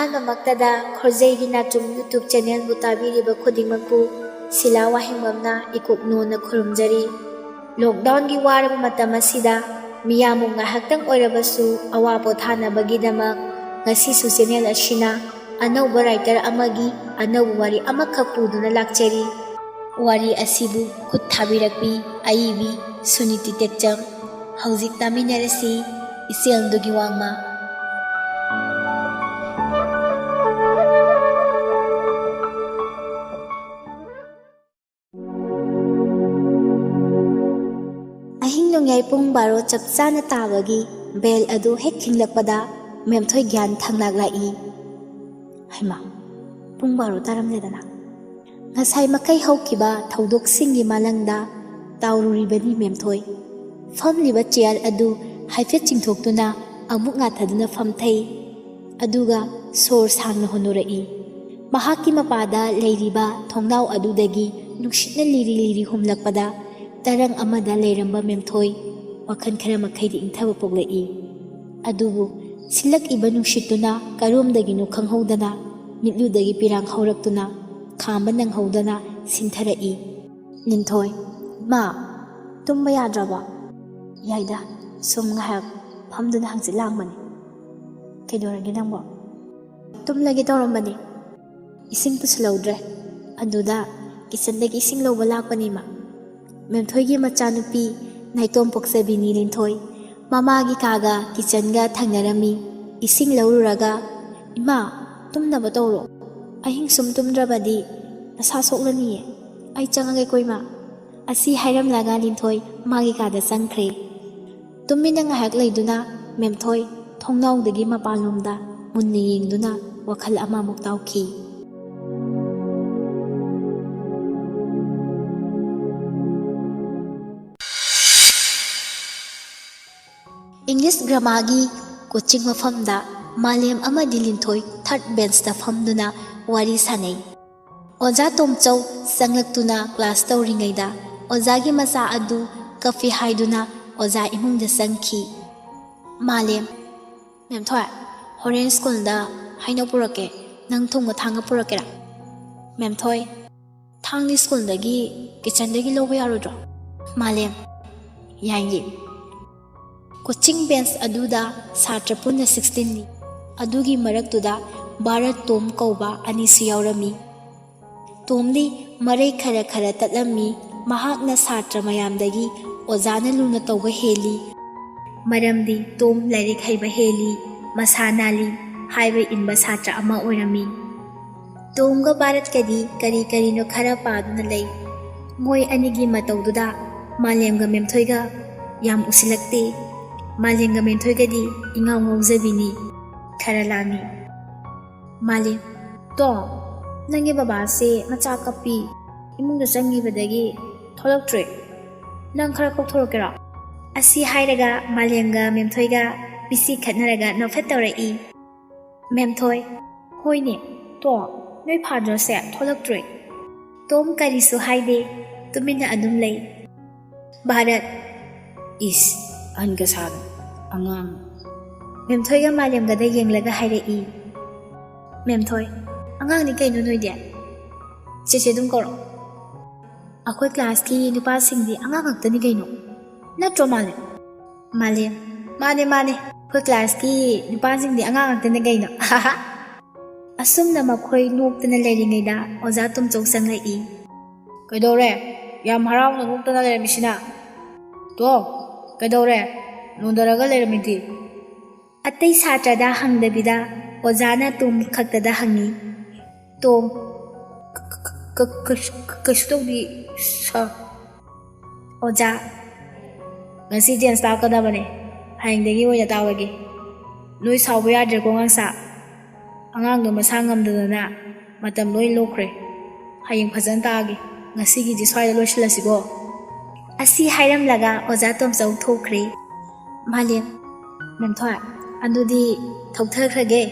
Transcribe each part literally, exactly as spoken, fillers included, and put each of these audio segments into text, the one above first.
ꯑꯍꯥꯟꯕꯃꯛꯇꯗ ꯈꯣꯔꯖꯩꯒꯤ ꯅꯥꯆꯨꯝ YouTube channelꯕꯨ ꯇꯥꯕꯤꯔꯤꯕ ꯈꯨꯗꯤꯡꯃꯛꯄꯨ ꯁꯤꯂꯥ ꯋꯥꯍꯦꯡꯕꯝꯅ ꯏꯀꯣꯛꯅꯣꯅ ꯈꯨꯔꯨꯝꯖꯔꯤ꯫ Lockdownꯒꯤ ꯋꯥꯔꯕ ꯃꯇꯝ ꯑꯁꯤꯗ ꯃꯤꯌꯥꯝꯕꯨ ꯉꯥꯏꯍꯥꯛꯇꯪ ꯑꯣꯏꯔꯕꯁꯨ ꯑꯋꯥ ꯄꯣꯊꯥꯅꯕꯒꯤꯗꯃꯛ ꯉꯁꯤꯁꯨ channel ꯑꯁꯤꯅ ꯑꯅꯧꯕ writer ꯑꯃꯒꯤ ꯑꯅꯧꯕ ꯋꯥꯔꯤ ꯑꯃꯈꯛ ꯄꯨꯗꯨꯅ ꯂꯥꯛꯆꯔꯤ꯫ ꯋꯥꯔꯤ ꯑꯁꯤꯕꯨ ꯈꯨꯠ ꯊꯥꯕꯤꯔꯛꯄꯤ ꯑꯏꯕꯤ ꯁꯨꯅꯤꯇꯤ ꯇꯦꯛꯆꯝ꯫ ꯍꯧꯖꯤꯛ ꯇꯥꯃꯤꯟꯅꯔꯁꯤ ꯏꯆꯦꯜꯗꯨꯒꯤ ꯋꯥꯡꯃ꯫ ꯑꯍꯤꯡ ꯅꯣꯡꯌꯥꯏ ꯄꯨꯡ ꯕꯥꯔꯣ ꯆꯞ ꯆꯥꯅ ꯇꯥꯕꯒꯤ bell ꯑꯗꯨ ꯍꯦꯛ ꯈꯤꯡꯂꯛꯄꯗ ꯃꯦꯝꯊꯣꯏ ꯒ꯭ꯌꯥꯟ ꯊꯪꯂꯥꯛ ꯂꯥꯛꯏ꯫ ꯍꯩꯃꯥ, ꯄꯨꯡ ꯕꯥꯔꯣ ꯇꯥꯔꯝꯂꯦꯗꯅ꯫ ꯉꯁꯥꯏ ꯃꯈꯩ ꯍꯧꯈꯤꯕ ꯊꯧꯗꯣꯛꯁꯤꯡꯒꯤ ꯃꯥꯂꯪꯗ ꯇꯥꯎꯔꯨꯔꯤꯕꯅꯤ ꯃꯦꯝꯊꯣꯏ꯫ ꯐꯝꯂꯤꯕ chair ꯑꯗꯨ ꯍꯥꯏꯐꯦꯠ ꯆꯤꯡꯊꯣꯛꯇꯨꯅ ꯑꯃꯨꯛ ꯉꯥꯊꯗꯨꯅ ꯐꯝꯊꯩ꯫ ꯑꯗꯨꯒ ꯁꯣꯔ ꯁꯥꯡꯅ ꯍꯣꯟꯗꯣꯔꯛꯏ꯫ ꯃꯍꯥꯛꯀꯤ ꯃꯄꯥꯗ ꯂꯩꯔꯤꯕ ꯊꯣꯡꯅꯥꯎ ꯑꯗꯨꯗꯒꯤ ꯅꯨꯡꯁꯤꯠꯅ ꯂꯤꯔꯤ ꯂꯤꯔꯤ ꯍꯨꯝꯂꯛꯄꯗ ꯇꯔꯪ ꯑꯃꯗ ꯂꯩꯔꯝꯕ ꯃꯦꯝꯊꯣꯏ ꯋꯥꯈꯜ ꯈꯔ ꯃꯈꯩꯗꯤ ꯏꯪꯊꯕ ꯄꯣꯛꯂꯛꯏ꯫ ꯑꯗꯨꯕꯨ ꯁꯤꯜꯂꯛꯏꯕ ꯅꯨꯡꯁꯤꯠꯇꯨꯅ ꯀꯔꯣꯝꯗꯒꯤꯅꯣ ꯈꯪꯍꯧꯗꯅ ꯃꯤꯠꯂꯨꯗꯒꯤ ꯄꯤꯔꯥꯡ ꯍꯧꯔꯛꯇꯨꯅ ꯈꯥꯝꯕ ꯅꯪꯍꯧꯗꯅ ꯁꯤꯟꯊꯔꯛꯏ꯫ ꯂꯤꯟꯊꯣꯏ, "ꯏꯃꯥ, ꯇꯨꯝꯕ ꯌꯥꯗ꯭ꯔꯕꯣ?" "ꯌꯥꯏꯗ, ꯁꯨꯝ ꯉꯥꯏꯍꯥꯛ ꯐꯝꯗꯨꯅ ꯍꯪꯆꯤꯠ ꯂꯥꯡꯕꯅꯤ꯫ ꯀꯩꯗꯧꯔꯒꯦ ꯅꯪꯕꯣ?" "ꯇꯨꯝꯂꯒꯦ ꯇꯧꯔꯝꯕꯅꯤ, ꯏꯁꯤꯡ ꯄꯨꯁꯤꯜꯍꯧꯗ꯭ꯔꯦ, ꯑꯗꯨꯗ kitchenꯗꯒꯤ ꯏꯁꯤꯡ ꯂꯧꯕ ꯂꯥꯛꯄꯅꯤ ꯏꯃꯥ꯫ ꯃꯦꯝꯊꯣꯏꯒꯤ ꯃꯆꯥꯅꯨꯄꯤ ꯅꯥꯏꯇꯣꯝ ꯄꯣꯛꯆꯕꯤꯅꯤ ꯂꯤꯟꯊꯣꯏ꯫ ꯃꯃꯥꯒꯤ ꯀꯥꯒ kitchenꯒ ꯊꯪꯅꯔꯝꯃꯤ꯫ ꯏꯁꯤꯡ ꯂꯧꯔꯨꯔꯒ, 'ꯏꯃꯥ, ꯇꯨꯝꯅꯕ ꯇꯧꯔꯣ꯫ ꯑꯍꯤꯡ ꯁꯨꯝ ꯇꯨꯝꯗ꯭ꯔꯕꯗꯤ ꯅꯁꯥ ꯁꯣꯛꯂꯅꯤꯌꯦ꯫ ꯑꯩ ꯆꯪꯉꯒꯦꯀꯣ ꯏꯃꯥ,' ꯑꯁꯤ ꯍꯥꯏꯔꯝꯂꯒ ꯂꯤꯟꯊꯣꯏ ꯃꯥꯒꯤ ꯀꯥꯗ ꯆꯪꯈ꯭ꯔꯦ꯫ ꯇꯨꯃꯤꯟꯅ ꯉꯥꯏꯍꯥꯛ ꯂꯩꯗꯨꯅ ꯃꯦꯝꯊꯣꯏ ꯊꯣꯡꯅꯥꯎꯗꯒꯤ ꯃꯄꯥꯟꯂꯣꯝꯗ ꯃꯨꯟꯅ ꯌꯦꯡꯗꯨꯅ ꯋꯥꯈꯜ ꯑꯃꯃꯨꯛ ꯇꯥꯎꯈꯤ꯫ English grammarꯒꯤ coaching ꯃꯐꯝꯗ ꯃꯥꯂꯦꯝ ꯑꯃꯗꯤ ꯂꯤꯟꯊꯣꯏ third benchꯇ ꯐꯝꯗꯨꯅ ꯋꯥꯔꯤ ꯁꯥꯅꯩ꯫ ꯑꯣꯖꯥ ꯇꯣꯝꯆꯧ ꯆꯪꯂꯛꯇꯨꯅ class ꯇꯧꯔꯤꯉꯩꯗ ꯑꯣꯖꯥꯒꯤ ꯃꯆꯥ ꯑꯗꯨ ꯀꯞꯄꯤ ꯍꯥꯏꯗꯨꯅ ꯑꯣꯖꯥ ꯏꯃꯨꯡꯗ ꯆꯪꯈꯤ꯫ ꯃꯥꯂꯦꯝ, "ꯃꯦꯝꯊꯣꯏ, ꯍꯣꯔꯦꯟ schoolꯗ ꯍꯩꯅꯧ ꯄꯨꯔꯛꯀꯦ꯫ ꯅꯪ ꯊꯨꯝꯒ ꯊꯥꯡꯒ ꯄꯨꯔꯛꯀꯦꯔꯥ? ꯃꯦꯝꯊꯣꯏ, ꯊꯥꯡꯗꯤ ꯁ꯭ꯀꯨꯜꯗꯒꯤ, ꯀꯤꯠꯆꯟꯗꯒꯤ ꯂꯧꯕ ꯌꯥꯔꯣꯏꯗ꯭ꯔꯣ? ꯃꯥꯂꯦꯝ, ꯌꯥꯏꯌꯦ꯫ ꯀꯣꯆꯤꯡ ꯕꯦꯟꯁ ꯑꯗꯨꯗ ꯁꯥꯇ꯭ꯔ ꯄꯨꯟꯅ ꯁꯤꯛꯁꯇꯤꯟꯅꯤ꯫ ꯑꯗꯨꯒꯤ ꯃꯔꯛꯇꯨꯗ ꯚꯥꯔꯠ ꯇꯣꯝ ꯀꯧꯕ ꯑꯅꯤꯁꯨ ꯌꯥꯎꯔꯝꯃꯤ꯫ ꯇꯣꯝꯗꯤ ꯃꯔꯩ ꯈꯔ ꯈꯔ ꯇꯠꯂꯝꯃꯤ꯫ ꯃꯍꯥꯛꯅ ꯁꯥꯇ꯭ꯔ ꯃꯌꯥꯝꯗꯒꯤ ꯑꯣꯖꯥꯅ ꯂꯨꯅ ꯇꯧꯕ ꯍꯦꯜꯂꯤ꯫ ꯃꯔꯝꯗꯤ ꯇꯣꯝ ꯂꯥꯏꯔꯤꯛ ꯍꯩꯕ ꯍꯦꯜꯂꯤ, ꯃꯁꯥ ꯅꯥꯜꯂꯤ, ꯍꯥꯏꯕ ꯏꯟꯕ ꯁꯥꯇ꯭ꯔ ꯑꯃ ꯑꯣꯏꯔꯝꯃꯤ꯫ ꯇꯣꯝꯒ ꯚꯥꯔꯠꯀꯗꯤ ꯀꯔꯤ ꯀꯔꯤꯅꯣ ꯈꯔ ꯄꯥꯗꯨꯅ ꯂꯩ꯫ ꯃꯣꯏ ꯑꯅꯤꯒꯤ ꯃꯇꯧꯗꯨꯗ ꯃꯥꯂꯦꯝꯒ ꯃꯦꯝꯊꯣꯏꯒ ꯌꯥꯝ ꯎꯁꯤꯜꯂꯛꯇꯦ꯫ ꯃꯥꯂꯦꯝꯒ ꯃꯦꯝꯊꯣꯏꯒꯗꯤ ꯏꯉꯥꯎ ꯉꯥꯎꯖꯕꯤꯅꯤ꯫ ꯈꯔ ꯂꯥꯡꯉꯤ꯫ ꯃꯥꯂꯦꯝ, "ꯇꯣꯝ, ꯅꯪꯒꯤ ꯕꯕꯥꯁꯦ ꯃꯆꯥ ꯀꯞꯄꯤ꯫ ꯏꯃꯨꯡꯗ ꯆꯪꯉꯤꯕꯗꯒꯤ ꯊꯣꯛꯂꯛꯇ꯭ꯔꯦ꯫ ꯅꯪ ꯈꯔ ꯀꯧꯊꯣꯔꯛꯀꯦꯔꯣ?" ꯑꯁꯤ ꯍꯥꯏꯔꯒ ꯃꯥꯂꯦꯝꯒ ꯃꯦꯝꯊꯣꯏꯒ ꯄꯤꯁꯤ ꯈꯠꯅꯔꯒ ꯅꯣꯛꯐꯦꯠ ꯇꯧꯔꯛꯏ꯫ ꯃꯦꯝꯊꯣꯏ, "ꯍꯣꯏꯅꯦ, ꯇꯣꯝ, ꯅꯣꯏ ꯐꯥꯗꯔꯁꯦ ꯊꯣꯛꯂꯛꯇ꯭ꯔꯦ?" ꯇꯣꯝ ꯀꯔꯤꯁꯨ ꯍꯥꯏꯗꯦ, ꯇꯨꯃꯤꯟꯅ ꯑꯗꯨꯝ ꯂꯩ꯫ ꯚꯥꯔꯠ, "ꯏꯁ, ꯑꯍꯟꯒ ꯁꯥꯗꯅ, ꯑꯉꯥꯡ꯫" ꯃꯦꯝꯊꯣꯏꯒ ꯃꯥꯂꯦꯝꯒꯗ ꯌꯦꯡꯂꯒ ꯍꯥꯏꯔꯛꯏ꯫ ꯃꯦꯝꯊꯣꯏ, "ꯑꯉꯥꯡꯅꯤ ꯀꯩꯅꯣ ꯅꯣꯏꯗꯤ? ꯆꯦꯆꯦ ꯑꯗꯨꯝ ꯀꯧꯔꯛꯑꯣ꯫ ꯑꯩꯈꯣꯏ ꯀ꯭ꯂꯥꯁꯀꯤ ꯅꯨꯄꯥꯁꯤꯡꯗꯤ ꯑꯉꯥꯡ ꯉꯥꯛꯇꯅꯤ ꯀꯩꯅꯣ꯫ ꯅꯠꯇ꯭ꯔꯣ ꯃꯥꯂꯦꯝ?" ꯃꯥꯂꯦꯝ, "ꯃꯥꯅꯦ, ꯃꯥꯅꯦ, ꯑꯩꯈꯣꯏ ꯀ꯭ꯂꯥꯁꯀꯤ ꯅꯨꯄꯥꯁꯤꯡꯗꯤ ꯑꯉꯥꯡ ꯉꯥꯛꯇꯅꯦ ꯀꯩꯅꯣ꯫" ꯑꯁꯨꯝꯅ ꯃꯈꯣꯏ ꯅꯣꯛꯇꯅ ꯂꯩꯔꯤꯉꯩꯗ ꯑꯣꯖꯥ ꯇꯣꯝꯆꯧ ꯆꯪꯂꯛꯏ꯫ "ꯀꯩꯗꯧꯔꯦ? ꯌꯥꯝ ꯍꯔꯥꯎꯅ ꯅꯣꯛꯇꯅ ꯂꯩꯔꯝꯃꯤꯁꯤꯅ? ꯇꯣꯝ, ꯀꯩꯗꯧꯔꯦ? ꯅꯣꯟꯊꯔꯒ ꯂꯩꯔꯝꯃꯤꯗꯤ?" ꯑꯇꯩ ꯁꯥꯇ꯭ꯔꯗ ꯍꯪꯗꯕꯤꯗ ꯑꯣꯖꯥꯅ ꯇꯣꯝ ꯈꯛꯇꯗ ꯍꯪꯉꯤ꯫ ꯇꯣꯝ, "ꯀ-, ꯀ-, ꯀ-, ꯀꯩꯁꯨ, ꯀ-, ꯀꯩꯁꯨ ꯇꯧꯗꯦ, ꯁꯥꯔ꯫" ꯑꯣꯖꯥ, "ꯉꯁꯤ ꯗꯦꯟꯁ ꯇꯥꯛꯀꯗꯕꯅꯦ, ꯍꯌꯦꯡꯗꯒꯤ ꯑꯣꯏꯅ ꯇꯥꯛꯂꯒꯦ꯫ ꯅꯣꯏ ꯁꯥꯎꯕ ꯌꯥꯗ꯭ꯔꯦꯀꯣ ꯑꯉꯥꯡꯁꯥ꯫ ꯑꯉꯥꯡꯗꯣ ꯃꯁꯥ ꯉꯝꯗꯗꯅ ꯃꯇꯝ ꯂꯣꯏ ꯂꯧꯈ꯭ꯔꯦ꯫ ꯍꯌꯦꯡ ꯐꯖꯅ ꯇꯥꯛꯑꯒꯦ꯫ ꯉꯁꯤꯒꯤꯗꯤ ꯁ꯭ꯋꯥꯏꯗ ꯂꯣꯏꯁꯤꯜꯂꯁꯤꯀꯣ꯫" ꯑꯁꯤ ꯍꯥꯏꯔꯝꯂꯒ ꯑꯣꯖꯥ ꯇꯣꯝꯆꯧ ꯊꯣꯛꯈ꯭ꯔꯦ꯫ ꯃꯥꯂꯦꯝ, "ꯃꯦꯝꯊꯣꯏ, ꯑꯗꯨꯗꯤ ꯊꯣꯛꯊꯈ꯭ꯔꯒꯦ꯫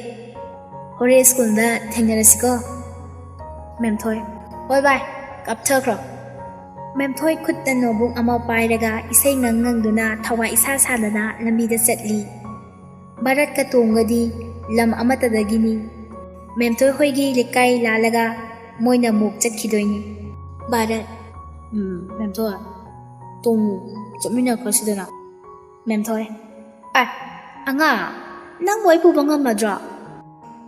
ꯍꯣꯔꯦꯟ ꯁ꯭ꯀꯨꯜꯗ ꯊꯦꯡꯅꯔꯁꯤꯀꯣ꯫" ꯃꯦꯝꯊꯣꯏ, "ꯍꯣꯏ ꯚꯥꯏ, ꯀꯥꯞꯊꯈ꯭ꯔꯣ꯫" ꯃꯦꯝꯊꯣꯏ ꯈꯨꯠꯇ ꯅꯣꯠꯕꯨꯛ ꯑꯃ ꯄꯥꯏꯔꯒ ꯏꯁꯩ ꯉꯪ ꯉꯪꯗꯨꯅ ꯊꯋꯥꯏ ꯏꯁꯥ ꯁꯥꯗꯅ ꯂꯝꯕꯤꯗ ꯆꯠꯂꯤ꯫ ꯚꯥꯔꯠꯀ ꯇꯣꯝꯒꯗꯤ ꯂꯝ ꯑꯃꯠꯇꯗꯒꯤꯅꯤ꯫ ꯃꯦꯝꯊꯣꯏ ꯍꯣꯏꯒꯤ ꯂꯩꯀꯥꯏ ꯂꯥꯜꯂꯒ ꯃꯣꯏꯅ ꯑꯃꯨꯛ ꯆꯠꯈꯤꯗꯣꯏꯅꯤ꯫ ꯚꯥꯔꯠ, "ꯎꯝ, ꯃꯦꯝꯊꯣꯏ, ꯇꯣꯝꯃꯨ, ꯆꯠꯃꯤꯟꯅꯈ꯭ꯔꯁꯤꯗꯅ꯫" ꯃꯦꯝꯊꯣꯏ, "ꯑꯦ, ꯑꯉꯥꯡ, ꯅꯪꯕꯨ ꯑꯩ ꯄꯨꯕ ꯉꯝꯃꯗ꯭ꯔꯣ?"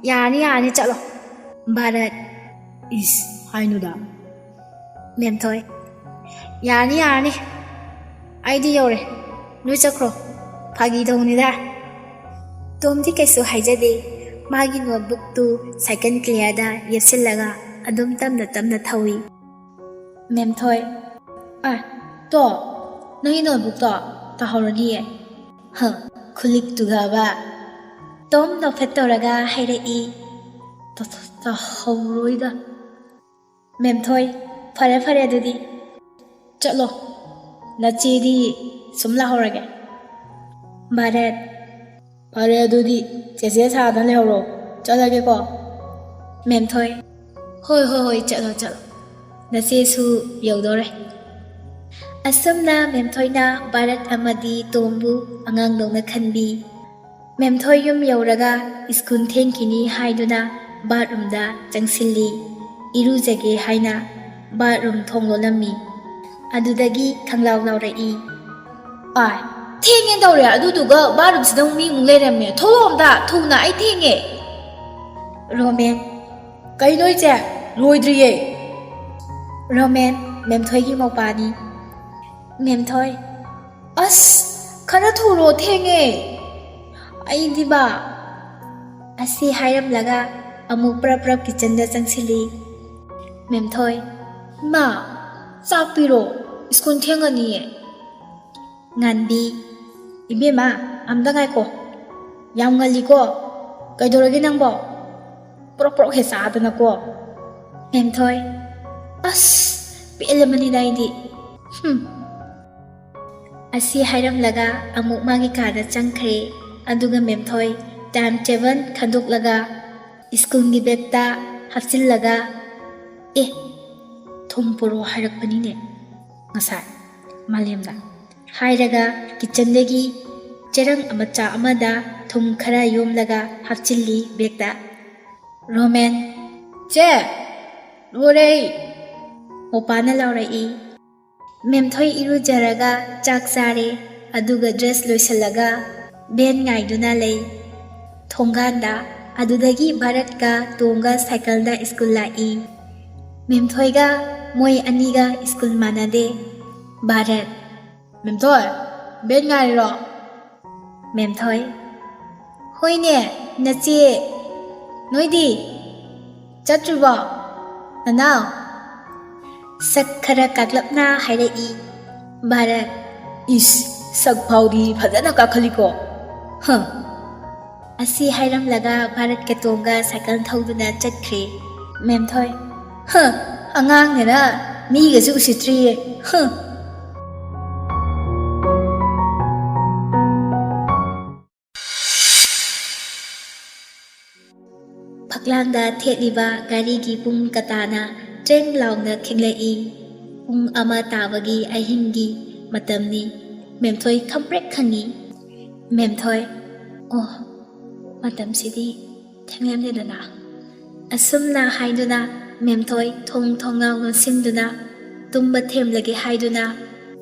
"ꯌꯥꯔꯅꯤ, ꯌꯥꯔꯅꯤ, ꯆꯠꯂꯣ꯫" ꯚꯥꯔꯠ, "ꯏꯁ, ꯍꯥꯏꯅꯨꯗ꯫" ꯃꯦꯝꯊꯣꯏ, "ꯌꯥꯔꯅꯤ, ꯌꯥꯔꯅꯤ, ꯑꯩꯗꯤ ꯌꯧꯔꯦ, ꯅꯣꯏ ꯆꯠꯈ꯭ꯔꯣ, ꯐꯥꯒꯤ ꯇꯧꯅꯤꯗ꯫" ꯇꯣꯝꯗꯤ ꯀꯩꯁꯨ ꯍꯥꯏꯖꯗꯦ꯫ ꯃꯥꯒꯤ ꯅꯣꯠꯕꯨꯛꯇꯨ ꯁꯥꯏꯀꯜ ꯀ꯭ꯂꯤꯌꯥꯔꯗ ꯌꯦꯞꯁꯤꯜꯂꯒ ꯑꯗꯨꯝ ꯇꯞꯅ ꯇꯞꯅ ꯊꯧꯏ꯫ ꯃꯦꯝꯊꯣꯏ, "ꯑ, ꯇꯣ, ꯅꯪꯒꯤ ꯅꯣꯠꯕꯨꯛꯇꯣ ꯇꯥꯍꯧꯔꯅꯤꯌꯦ꯫" "ꯍ, ꯈꯨꯂꯤꯛꯇꯨꯒꯕ꯫" ꯇꯣꯝ ꯅꯣꯛꯐꯦꯠ ꯇꯧꯔꯒ ꯍꯥꯏꯔꯛꯏ꯫ "ꯇ-, ꯇ-, ꯇꯥꯍꯧꯔꯣꯏꯗ꯫" ꯃꯦꯝꯊꯣꯏ, "ꯐꯔꯦ, ꯐꯔꯦ, ꯑꯗꯨꯗꯤ ꯆꯠꯂꯣ, ꯅꯆꯦꯗꯤ ꯁꯨꯝ ꯂꯥꯛꯍꯧꯔꯒꯦ꯫" ꯚꯥꯔꯠ, "ꯐꯔꯦ, ꯑꯗꯨꯗꯤ ꯆꯦꯆꯦ ꯁꯥꯗꯅ ꯂꯩꯍꯧꯔꯣ, ꯆꯠꯂꯒꯦꯀꯣ꯫" ꯃꯦꯝꯊꯣꯏ, "ꯍꯣꯏ, ꯍꯣꯏ, ꯍꯣꯏ, ꯆꯠꯂꯣ, ꯆꯠꯂꯣ, ꯅꯆꯦꯁꯨ ꯌꯧꯗꯧꯔꯦ꯫" ꯑꯁꯨꯝꯅ ꯃꯦꯝꯊꯣꯏꯅ ꯚꯥꯔꯠ ꯑꯃꯗꯤ ꯇꯣꯝꯕꯨ ꯑꯉꯥꯡꯗꯧꯅ ꯈꯟꯕꯤ꯫ ꯃꯦꯝꯊꯣꯏ ꯌꯨꯝ ꯌꯧꯔꯒ ꯁ꯭ꯀꯨꯜ ꯊꯦꯡꯈꯤꯅꯤ ꯍꯥꯏꯗꯨꯅ ꯕꯥꯠꯔꯨꯝꯗ ꯆꯪꯁꯤꯜꯂꯤ꯫ ꯏꯔꯨꯖꯒꯦ ꯍꯥꯏꯅ ꯕꯥꯠꯔꯨꯝ ꯊꯣꯡ ꯂꯣꯜꯂꯝꯃꯤ꯫ ꯑꯗꯨꯗꯒꯤ ꯈꯪꯂꯥꯎ ꯂꯥꯎꯔꯛꯏ꯫ "ꯑꯥꯏ, ꯊꯦꯡꯉꯦ ꯇꯧꯔꯦ, ꯑꯗꯨꯗꯨꯒ ꯕꯥꯠꯔꯨꯝꯁꯤꯗ ꯑꯃꯨꯛ ꯃꯤ ꯑꯃꯨꯛ ꯂꯩꯔꯝꯃꯦ꯫ ꯊꯣꯛꯂꯛꯑꯣ ꯑꯝꯇ, ꯊꯨꯅ, ꯑꯩ ꯊꯦꯡꯉꯦ꯫" ꯔꯣꯃꯦꯟ, "ꯀꯩꯅꯣ ꯏꯆꯦ, ꯂꯣꯏꯗ꯭ꯔꯤꯌꯦ꯫" ꯔꯣꯃꯦꯟ, ꯃꯦꯝꯊꯣꯏꯒꯤ ꯃꯧꯄꯥꯅꯤ꯫ ꯃꯦꯝꯊꯣꯏ, "ꯑꯁ, ꯈꯔ ꯊꯨꯔꯣ, ꯊꯦꯡꯉꯦ ꯑꯩꯗꯤꯕ꯫" ꯑꯁꯤ ꯍꯥꯏꯔꯝꯂꯒ ꯑꯃꯨꯛ ꯄ꯭ꯔꯞ ꯄ꯭ꯔꯞ ꯀꯤꯠꯆꯟꯗ ꯆꯪꯁꯤꯜꯂꯤ꯫ ꯃꯦꯝꯊꯣꯏ, "ꯏꯃꯥ, ꯆꯥꯛ ꯄꯤꯔꯣ, ꯁ꯭ꯀꯨꯜ ꯊꯦꯡꯉꯅꯤꯌꯦ꯫" ꯉꯥꯟꯕꯤ, "ꯏꯕꯦꯝꯃ, ꯑꯝꯇ ꯉꯥꯏꯈꯣ, ꯌꯥꯝ ꯉꯜꯂꯤꯀꯣ, ꯀꯩꯗꯧꯔꯒꯦ ꯅꯪꯕꯣ? ꯄ꯭ꯔꯣꯛ ꯄ꯭ꯔꯣꯛ ꯍꯦꯛ ꯆꯥꯗꯅꯀꯣ꯫" ꯃꯦꯝꯊꯣꯏ, "ꯑꯁ, ꯄꯦꯜꯂꯕꯅꯤꯗ ꯑꯩꯗꯤ꯫ ꯍꯨꯝ꯫" ꯑꯁꯤ ꯍꯥꯏꯔꯝꯂꯒ ꯑꯃꯨꯛ ꯃꯥꯒꯤ ꯀꯥꯗ ꯆꯪꯈ꯭ꯔꯦ꯫ ꯑꯗꯨꯒ ꯃꯦꯝꯊꯣꯏ ꯇꯥꯏꯝ ꯇꯦꯕꯜ ꯈꯟꯗꯣꯛꯂꯒ ꯁ꯭ꯀꯨꯜꯒꯤ ꯕꯦꯒꯇ ꯍꯥꯞꯆꯤꯜꯂꯒ, "ꯑꯦ, ꯊꯨꯝ ꯄꯨꯔꯛꯑꯣ ꯍꯥꯏꯔꯛꯄꯅꯤꯅꯦ ꯉꯁꯥꯏ ꯃꯥꯂꯦꯝꯗ," ꯍꯥꯏꯔꯒ ꯀꯤꯠꯆꯟꯗꯒꯤ ꯆꯦꯔꯪ ꯃꯆꯥ ꯑꯃꯗ ꯊꯨꯝ ꯈꯔ ꯌꯣꯝꯂꯒ ꯍꯥꯞꯆꯤꯜꯂꯤ ꯕꯦꯒꯇ꯫ "ꯔꯣꯃꯦꯟ!" "ꯆꯦ, ꯂꯣꯏꯔꯦ!" ꯃꯄꯥꯅ ꯂꯥꯎꯔꯛꯏ꯫ ꯃꯦꯝꯊꯣꯏ ꯏꯔꯨꯖꯔꯒ ꯆꯥꯛ ꯆꯥꯔꯦ, ꯑꯗꯨꯒ ꯗ꯭ꯔꯦꯁ ꯂꯣꯏꯁꯤꯜꯂꯒ ꯚꯦꯟ ꯉꯥꯏꯗꯨꯅ ꯂꯩ꯫ ꯊꯣꯡꯒꯥꯟꯗ ꯑꯗꯨꯗꯒꯤ ꯚꯥꯔꯠꯀ ꯇꯣꯡꯒ ꯁꯥꯏꯀꯜꯗ ꯁ꯭ꯀꯨꯜ ꯂꯥꯛꯏ꯫ ꯃꯦꯝꯊꯣꯏꯒ ꯃꯣꯏ ꯑꯅꯤꯒ ꯁ꯭ꯀꯨꯜ ꯃꯥꯟꯅꯗꯦ꯫ ꯚꯥꯔꯠ꯫ "ꯃꯦꯝꯊꯣꯏ, ꯚꯦꯟ ꯉꯥꯏꯔꯤꯔꯣ?" ꯃꯦꯝꯊꯣꯏ꯫ "ꯍꯣꯏꯅꯦ, ꯅꯆꯦ꯫ ꯅꯣꯏꯗꯤ ꯆꯠꯇ꯭ꯔꯤꯕꯣ, ꯅꯅꯥꯎ?" ꯁꯛ ꯈꯔ ꯀꯥꯛꯂꯞꯅ ꯍꯥꯏꯔꯛꯏ꯫ ꯚꯥꯔꯠ꯫ "ꯏꯁ, ꯁꯛ ꯐꯥꯎꯗꯤ ꯐꯖꯅ ꯀꯥꯈꯠꯂꯤꯀꯣ꯫ ꯍ!" ꯑꯁꯤ ꯍꯥꯏꯔꯝꯂꯒ ꯚꯥꯔꯠꯀ ꯇꯣꯡꯒ ꯁꯥꯏꯀꯜ ꯊꯧꯗꯨꯅ ꯆꯠꯈ꯭ꯔꯦ꯫ ꯃꯦꯝꯊꯣꯏ꯫ "ꯍ! ꯑꯉꯥꯡꯅꯦꯅ ꯃꯤꯒꯁꯨ ꯎꯁꯤꯠꯇ꯭ꯔꯤꯌꯦ꯫ ꯍ!" ꯐꯛꯂꯥꯡꯗ ꯊꯦꯠꯂꯤꯕ ꯘꯔꯤꯒꯤ ꯄꯨꯡ ꯀꯇꯥꯅ ꯇ꯭ꯔꯦꯡ ꯂꯥꯎꯅ ꯈꯤꯡꯂꯛꯏ꯫ ꯄꯨꯡ ꯑꯃ ꯇꯥꯕꯒꯤ ꯑꯍꯤꯡꯒꯤ ꯃꯇꯝꯅꯤ꯫ ꯃꯦꯝꯊꯣꯏ ꯈꯪꯄ꯭ꯔꯦꯛ ꯈꯪꯉꯤ꯫ ꯃꯦꯝꯊꯣꯏ꯫ "ꯑꯣ, ꯃꯇꯝꯁꯤꯗꯤ ꯊꯦꯡꯂꯝꯂꯦꯗꯅ꯫" ꯑꯁꯨꯝꯅ ꯍꯥꯏꯗꯨꯅ ꯃꯦꯝꯊꯣꯏ ꯊꯣꯡ ꯊꯣꯡꯅꯥꯎ ꯂꯣꯟꯁꯤꯟꯗꯨꯅ ꯇꯨꯝꯕ ꯊꯦꯝꯂꯒꯦ ꯍꯥꯏꯗꯨꯅ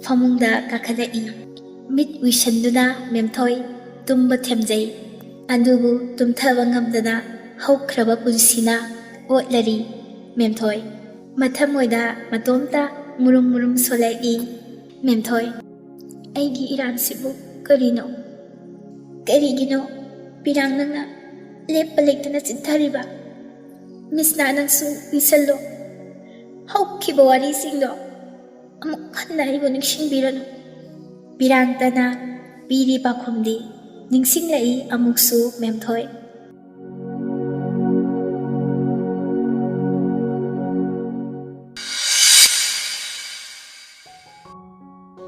ꯐꯃꯨꯡꯗ ꯀꯥꯈꯠꯂꯛꯏ꯫ ꯃꯤꯠ ꯎꯏꯁꯟꯗꯨꯅ ꯃꯦꯝꯊꯣꯏ ꯇꯨꯝꯕ ꯊꯦꯝꯖꯩ꯫ ꯑꯗꯨꯕꯨ ꯇꯨꯝꯊꯕ ꯉꯝꯗꯅ ꯍꯧꯈ꯭ꯔꯕ ꯄꯨꯟꯁꯤꯅ ꯑꯣꯠꯂꯔꯤ꯫ ꯃꯦꯝꯊꯣꯏ꯫ ꯃꯊꯃꯣꯏꯗ ꯃꯇꯣꯝꯇ ꯃꯨꯔꯨꯝ ꯃꯨꯔꯨꯝ ꯁꯣꯜꯂꯛꯏ꯫ ꯃꯦꯝꯊꯣꯏ꯫ "ꯑꯩꯒꯤ ꯏꯔꯥꯟꯁꯤꯕꯨ ꯀꯔꯤꯅꯣ? ꯀꯔꯤꯒꯤꯅꯣ ꯄꯤꯔꯥꯡ ꯅꯪꯅ ꯂꯦꯞꯄ ꯂꯩꯇꯅ ꯆꯤꯠꯊꯔꯤꯕ? ꯃꯤꯁꯅꯥ, ꯅꯪꯁꯨ ꯎꯏꯁꯜꯂꯣ꯫ ꯍꯧꯈꯤꯕ ꯋꯥꯔꯤꯁꯤꯡꯗꯣ ꯑꯃꯨꯛ ꯍꯟꯅ ꯑꯩꯕꯨ ꯅꯤꯡꯁꯤꯡꯕꯤꯔꯅꯨ꯫" ꯄꯤꯔꯥꯡꯇꯅ ꯄꯤꯔꯤ ꯄꯥꯎꯈꯨꯝꯗꯤ ꯅꯤꯡꯁꯤꯡꯂꯛꯏ ꯑꯃꯨꯛꯁꯨ ꯃꯦꯝꯊꯣꯏ꯫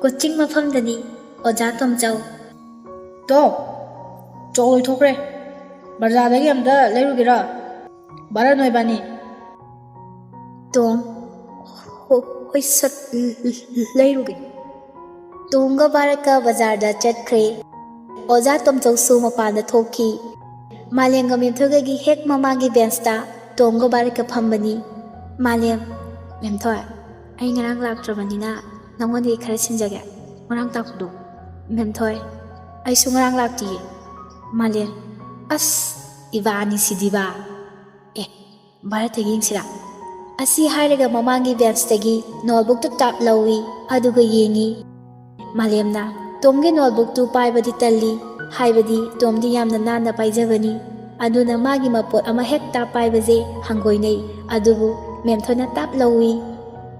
ꯀꯣꯆꯤꯡ ꯃꯐꯝꯗꯅꯤ ꯑꯣꯖꯥ ꯇꯣꯝꯆꯧ꯫ "ꯇꯣꯝ, ꯆꯣꯛ ꯂꯣꯏꯊꯣꯛꯈ꯭ꯔꯦ꯫ ꯕꯖꯥꯔꯗꯒꯤ ꯑꯝꯇ ꯂꯩꯔꯨꯒꯦꯔꯥ? ꯚꯥꯔꯠ ꯅꯣꯏꯕꯥꯅꯤ꯫" ꯇꯣꯝ꯫ "ꯍꯣ-, ꯍꯣꯏ ꯁꯠ, ꯂꯩꯔꯨꯒꯦ꯫" ꯇꯣꯝꯒ ꯚꯥꯔꯠꯀ ꯕꯖꯥꯔꯗ ꯆꯠꯈ꯭ꯔꯦ꯫ ꯑꯣꯖꯥ ꯇꯣꯝꯆꯧꯁꯨ ꯃꯄꯥꯟꯗ ꯊꯣꯛꯈꯤ꯫ ꯃꯥꯂꯦꯝꯒ ꯃꯦꯝꯊꯣꯏꯒꯒꯤ ꯍꯦꯛ ꯃꯃꯥꯡꯒꯤ ꯕꯦꯟꯁꯇ ꯇꯣꯝꯒ ꯚꯥꯔꯠꯀ ꯐꯝꯕꯅꯤ꯫ ꯃꯥꯂꯦꯝ, "ꯃꯦꯝꯊꯣꯏ, ꯑꯩ ꯉꯔꯥꯡ ꯂꯥꯛꯇ꯭ꯔꯕꯅꯤꯅ ꯅꯉꯣꯟꯗꯒꯤ ꯈꯔ ꯁꯤꯟꯖꯒꯦ꯫ ꯉꯔꯥꯡ ꯇꯥꯛꯄꯗꯣ꯫" ꯃꯦꯝꯊꯣꯏ, "ꯑꯩꯁꯨ ꯉꯔꯥꯡ ꯂꯥꯛꯇꯤꯌꯦ꯫" ꯃꯥꯂꯦꯝ, "ꯑꯁ, ꯏꯕꯥꯅꯤ ꯁꯤꯗꯤꯕ꯫ ꯑꯦ, ꯚꯥꯔꯠꯇ ꯌꯦꯡꯁꯤꯔꯥ?" ꯑꯁꯤ ꯍꯥꯏꯔꯒ ꯃꯃꯥꯡꯒꯤ ꯕꯦꯟꯁꯇꯒꯤ ꯅꯣꯠꯕꯨꯛꯇꯨ ꯇꯥꯞ ꯂꯧꯏ, ꯑꯗꯨꯒ ꯌꯦꯡꯏ꯫ ꯃꯥꯂꯦꯝꯅ ꯇꯣꯝꯒꯤ ꯅꯣꯠꯕꯨꯛꯇꯨ ꯄꯥꯏꯕꯗꯤ ꯇꯜꯂꯤ, ꯍꯥꯏꯕꯗꯤ ꯇꯣꯝꯗꯤ ꯌꯥꯝꯅ ꯅꯥꯟꯅ ꯄꯥꯏꯖꯕꯅꯤ꯫ ꯑꯗꯨꯅ ꯃꯥꯒꯤ ꯃꯄꯣꯠ ꯑꯃ ꯍꯦꯛꯇ ꯄꯥꯏꯕꯁꯦ ꯍꯪꯒꯣꯏꯅꯩ꯫ ꯑꯗꯨꯕꯨ ꯃꯦꯝꯊꯣꯏꯅ ꯇꯥꯞ ꯂꯧꯏ꯫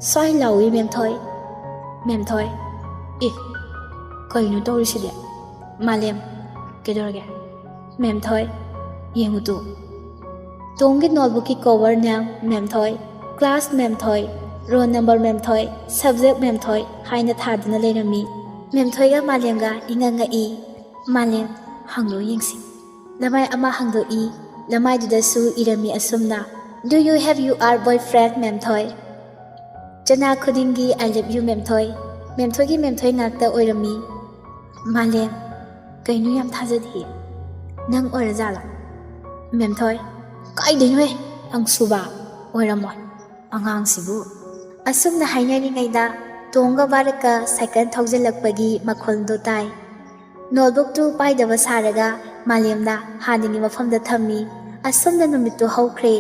"ꯁ꯭ꯋꯥꯏ ꯂꯥꯎꯏ ꯃꯦꯝꯊꯣꯏ꯫" ꯃꯦꯝꯊꯣꯏ, "ꯑꯦ, ꯀꯩꯅꯣ ꯇꯧꯔꯤꯁꯤꯗꯤ?" ꯃꯥꯂꯦꯝ, "ꯀꯩꯗꯧꯔꯒꯦ?" ꯃꯦꯝꯊꯣꯏ, "ꯌꯦꯡꯉꯨ ꯇꯨ꯫" ꯇꯣꯝꯒꯤ ꯅꯣꯠꯕꯨꯛꯀꯤ ꯀꯣꯚꯔꯅ Memthoi, class Memthoi, roll number Memthoi, subject Memthoi ꯍꯥꯏꯅ ꯊꯥꯗꯨꯅ ꯂꯩꯔꯝꯃꯤ꯫ ꯃꯦꯝꯊꯣꯏꯒ ꯃꯥꯂꯦꯝꯒ ꯏꯉꯛ ꯉꯛꯏ꯫ ꯃꯥꯂꯦꯝ, "ꯍꯥꯡꯗꯣꯛ ꯌꯦꯡꯁꯤ꯫" ꯂꯃꯥꯏ ꯑꯃ ꯍꯥꯡꯗꯣꯛꯏ꯫ ꯂꯃꯥꯏꯗꯨꯗꯁꯨ ꯏꯔꯝꯃꯤ ꯑꯁꯨꯝꯅ, "Do you have your boyfriend, ꯃꯦꯝꯊꯣꯏ?" ꯆꯅꯥ ꯈꯨꯗꯤꯡꯒꯤ "I love you, ꯃꯦꯝꯊꯣꯏ꯫" ꯃꯦꯝꯊꯣꯏꯒꯤ ꯃꯦꯝꯊꯣꯏ ꯉꯥꯛꯇ ꯑꯣꯏꯔꯝꯃꯤ꯫ ꯃꯥꯂꯦꯝ, "ꯀꯩꯅꯣ, ꯌꯥꯝ ꯊꯥꯖꯗꯤꯌꯦ꯫ ꯅꯪ ꯑꯣꯏꯔꯖꯥꯠꯂꯥ?" ꯃꯦꯝꯊꯣꯏ, "ꯀꯥꯏꯗꯩꯅꯣꯍꯦ, ꯑꯪꯁꯨꯕ, ꯑꯣꯏꯔꯝꯃꯣꯏ ꯑꯉꯥꯡꯁꯤꯕꯨ꯫" ꯑꯁꯨꯝꯅ ꯍꯥꯏꯅꯔꯤꯉꯩꯗ ꯇꯣꯝꯒ ꯚꯥꯔꯠꯀ ꯁꯥꯏꯀꯜ ꯊꯧꯖꯤꯜꯂꯛꯄꯒꯤ ꯃꯈꯣꯜꯗꯣ ꯇꯥꯏ꯫ ꯅꯣꯠꯕꯨꯛꯇꯨ ꯄꯥꯏꯗꯕ ꯁꯥꯔꯒ ꯃꯥꯂꯦꯝꯅ ꯍꯥꯟꯅꯒꯤ ꯃꯐꯝꯗ ꯊꯝꯃꯤ꯫ ꯑꯁꯨꯝꯅ ꯅꯨꯃꯤꯠꯇꯨ ꯍꯧꯈ꯭ꯔꯦ꯫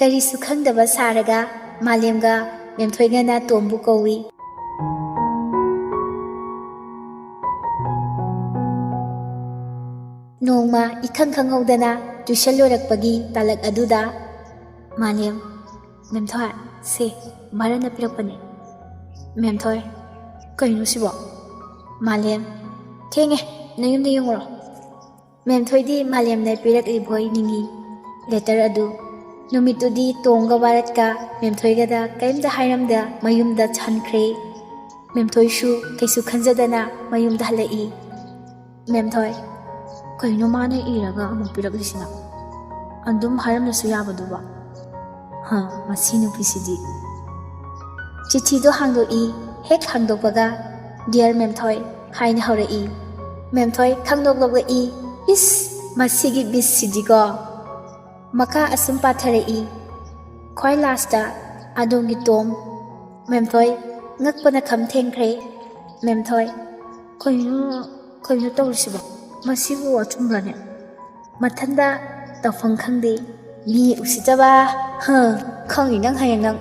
ꯀꯔꯤꯁꯨ ꯈꯪꯗꯕ ꯁꯥꯔꯒ ꯃꯥꯂꯦꯝꯒ ꯃꯦꯝꯊꯣꯏꯒꯅ ꯇꯣꯝꯕꯨ ꯀꯧꯏ꯫ ꯅꯣꯡꯃ ꯏꯈꯪ ꯈꯪꯍꯧꯗꯅ ꯇ꯭ꯌꯨꯁꯟ ꯂꯣꯏꯔꯛꯄꯒꯤ ꯇꯥꯂꯛ ꯑꯗꯨꯗ ꯃꯥꯂꯦꯝ, "ꯃꯦꯝꯊꯣꯏ, ꯁꯦ, ꯚꯥꯔꯠꯅ ꯄꯤꯔꯛꯄꯅꯦ꯫" ꯃꯦꯝꯊꯣꯏ, "ꯀꯩꯅꯣ ꯁꯤꯕꯣ?" ꯃꯥꯂꯦꯝ, "ꯊꯦꯡꯉꯦ, ꯅꯌꯨꯝꯗ ꯌꯦꯡꯉꯨꯔꯣ꯫" ꯃꯦꯝꯊꯣꯏꯗꯤ ꯃꯥꯂꯦꯝꯅ ꯄꯤꯔꯛꯂꯤꯕꯣꯏ ꯅꯤꯡꯏ ꯂꯦꯇꯔ ꯑꯗꯨ꯫ ꯅꯨꯃꯤꯠꯇꯨꯗꯤ ꯇꯣꯝꯒ ꯚꯥꯔꯠꯀ ꯃꯦꯝꯊꯣꯏꯒꯗ ꯀꯔꯤꯝꯇ ꯍꯥꯏꯔꯝꯗ ꯃꯌꯨꯝꯗ ꯍꯟꯈ꯭ꯔꯦ꯫ ꯃꯦꯝꯊꯣꯏꯁꯨ ꯀꯩꯁꯨ ꯈꯟꯖꯗꯅ ꯃꯌꯨꯝꯗ ꯍꯜꯂꯛꯏ꯫ ꯃꯦꯝꯊꯣꯏ, "ꯀꯩꯅꯣ ꯃꯥꯅ ꯏꯔꯒ ꯑꯃꯨꯛ ꯄꯤꯔꯛꯂꯤꯁꯤꯅ? ꯑꯗꯨꯝ ꯍꯥꯏꯔꯝꯂꯁꯨ ꯌꯥꯕꯗꯨꯕ꯫ ꯍ, ꯃꯁꯤ ꯅꯨꯄꯤꯁꯤꯗꯤ꯫" ꯆꯤꯊꯤꯗꯣ ꯍꯥꯡꯗꯣꯛꯏ꯫ ꯍꯦꯛ ꯍꯥꯡꯗꯣꯛꯄꯒ, "Dear ꯃꯦꯝꯊꯣꯏ" ꯍꯥꯏꯅ ꯍꯧꯔꯛꯏ꯫ ꯃꯦꯝꯊꯣꯏ ꯈꯪꯅꯣꯛ ꯅꯣꯛꯂꯛꯏ꯫ ꯏꯁ, ꯃꯁꯤꯒꯤ ꯃꯤꯁꯁꯤꯗꯤꯀꯣ꯫ ꯃꯈꯥ ꯑꯁꯨꯝ ꯄꯥꯊꯔꯛꯏ꯫ ꯈ꯭ꯋꯥꯏ ꯂꯥꯁꯇ ꯑꯗꯣꯝꯒꯤ ꯇꯣꯝ꯫ ꯃꯦꯝꯊꯣꯏ ꯉꯛꯄꯅ ꯈꯝ ꯊꯦꯡꯈ꯭ꯔꯦ꯫ ꯃꯦꯝꯊꯣꯏ, ꯀꯩꯅꯣ, ꯀꯩꯅꯣ ꯇꯧꯔꯤꯁꯤꯕꯣ? ꯃꯁꯤꯕꯨ ꯑꯆꯨꯝꯕ꯭ꯔꯅꯦ? ꯃꯊꯟꯗ ꯇꯧꯐꯝ ꯈꯪꯗꯦ꯫ ꯃꯤ ꯎꯁꯤꯠꯇꯕ꯫ ꯍ, ꯈꯪꯅꯤ ꯅꯪ ꯍꯌꯦꯡ ꯅꯪ